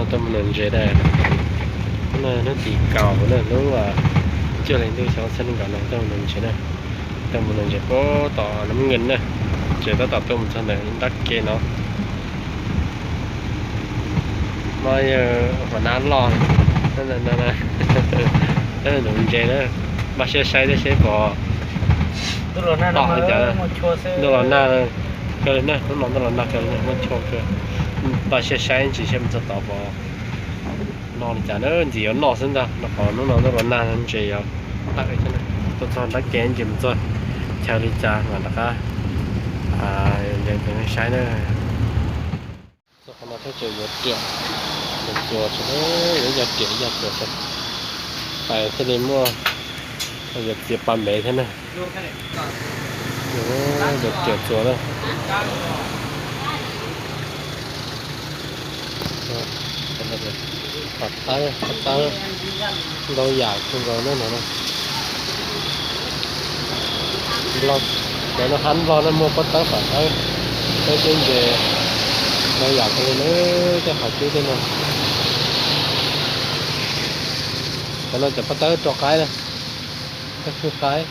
Tuaj mus nuv ntses na, hnub tim kaum na, hnub cuaj hli ntuj xyoo ob txhiab nees nkaum no tuaj mus nuv ntses na. Tuaj mus nuv ntses puag tom Nab Nkees na, tseem tab tom tuaj mus txog ntawm nrab ke no. No yog hua nab loj, nuv ntses na, npaj siab saib thiab seb pom tom li cas. Ntuj los nag kawg li na, hnub no ntuj los nag kawg li na, muaj chua kawg. Npaj siab saib ntsis seb mus txog tod pom no li cas na, ntxim yuav noj xwb ntag. Rau qhov hnub no ntuj los nag ntses yuav tawm thiab na. Tuaj txog nrab ke ntsis mus txog chaw li cas mam rov qab saib na. Txog qhov no thiab ces yuav riam, yuav txuas tso, yuav yog riam yog txuas tso, pais thiaj li muaj, yuav txiav pas npev thiab na. Yuav riam txuas na. Pam tawb, pob tawb, ntau yam kawg nkaus na no. Cov no hab Nplog no muaj pob tawb, pam tawb, tawb teb ntses, ntau yam kawg li na, tej qhov cub tej no. Cov no cov pob tawb rau qaib na, pob tawb khwb qaib.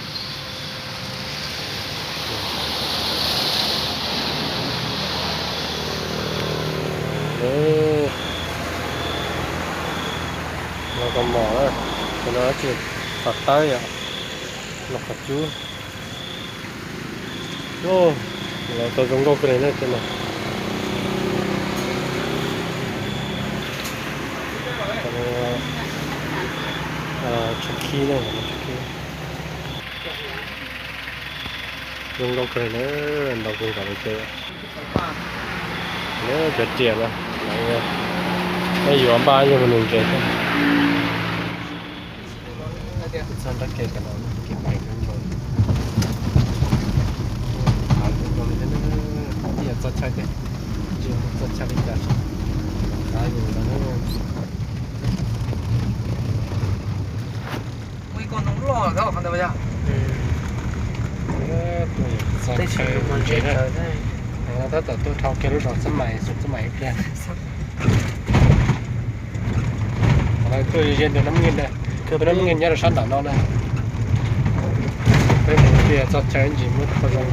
No kaus mom, cov no tsis, pam tawb yom, no qhov cub. Lawv tau zoo nkauj kawg li na tej no. Tsho khib na, tsho khib. Zoo nkauj kawg li na, ntau kawg nkaus li thiab. Cov riam no, nej yuav npaj yog mus nuv ntses thiab. Txog nrab ke tom no, kev pais kawg nkaus, hav kawg nkaus li thiab, ib yam txoj chaw tiag, tsis txoj chaw li cas, hav yus ntawd. Txog chaw ntses na, tab tom tuaj dhau kiag lub zos Xab Maiv, Xab Maiv ib pliag. Tuaj ze ntawm Nab Nkeeg na, Nab Nkeeg nyob rau sab nram no na. Peb mus tias txog chaw ntsis muab qhov zoo lawm.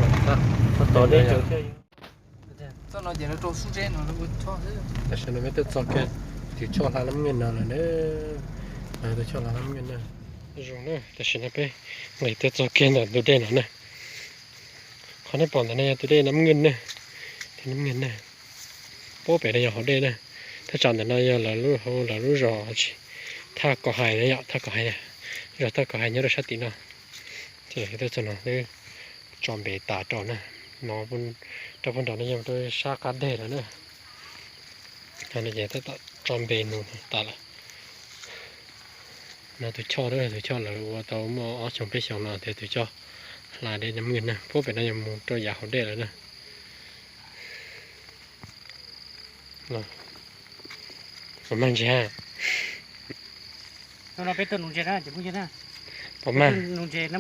Tam sim no peb tuaj txog kiag tus choj hla Nab Nkeeg no lawm na. Tus choj hla Nab Nkeeg na. Zoo na, tam sim no peb nqis tuaj txog kiag ntawm tus dej no na. Qhov nej pom ntawm no yog tus dej Nab Nkeeg na, tus Nab Nkeeg na. Puag pem no yog hauv dej na. Thaj tsam ntawm no yog lawv lub, lawv lub zos, thaj Kos Hais na yom, thaj Kos Hais, zos thaj Kos Hais nyob rau sab tim no. Ces tuaj txog no twb tso npe tas rau na. No rau puag nram no yog rau sab qab deg lawm na. Ces tab tom tso npe nug tas lawm. No tus choj, tus choj lawv ua tau muaj ob xyoos peb xyoos no tias tus choj hla dej Nab Nkeeg na. Puag pem no yog mus rau yav hauv dej lawm na. Puas mag ntses? Pom mag. Nab Nkeeg,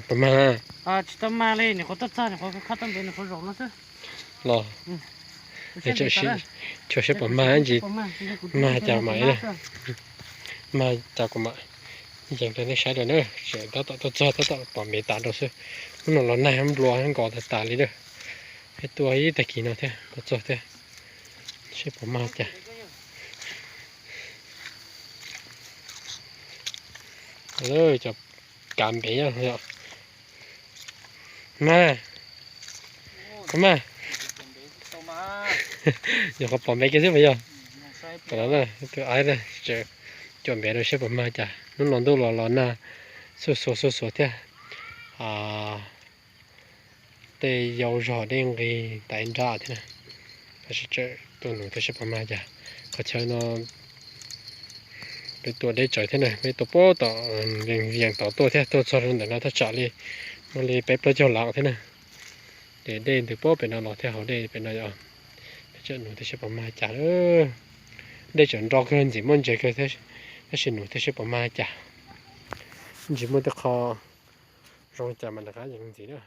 puas mag? Tsis tau mag li, nyuam qhuav tuaj txog, nyuam qhuav khob tau npe, nyuam qhuav zaum no xwb. Los, tsuas seb puas mag ntsis, mag cas mam, mag cas kuv mam yees rau nej saib rau na. Tseem tab tom tuaj txog, tab tom pom npe tas rau xwb. Hnub no los nag nplua nkos tas tas li lawm. Peb tuaj ib tag kis no thiab tuaj txog thiab, seb puas mag cas. Cov kav npe nyob, mag, puas mag? Nyuam qhuav pom npe kiag xwb puas yog? Tus aib tseem cuam npe rau seb puas mag cas. Hnub no ntuj los los nag xuj xuav xuj xuav thiab. Tej yau zog dej nqis tas ib nrab thiab na. Tab sis tseem tuaj nuv thiab seb puas mag cas. Qhov chaw no peb tuaj deb tsawv thiab na, peb tuaj puag tom Vias Tod tuaj thiab, tuaj txog rau ntawm no thaj tsam li muaj li peb plaub caug lab thiab na. Ces dej ntws puag pem no los thiab, hauv dej pem no. Peb tseem nuv thiab seb puas mag cas. Dej tseem nro kawg, ntxim muaj ntses kawg, tab sis nuv thiab seb puas mag cas. Ntsis muaj tej qho zoo cas mas rov qab yees ntxiv na.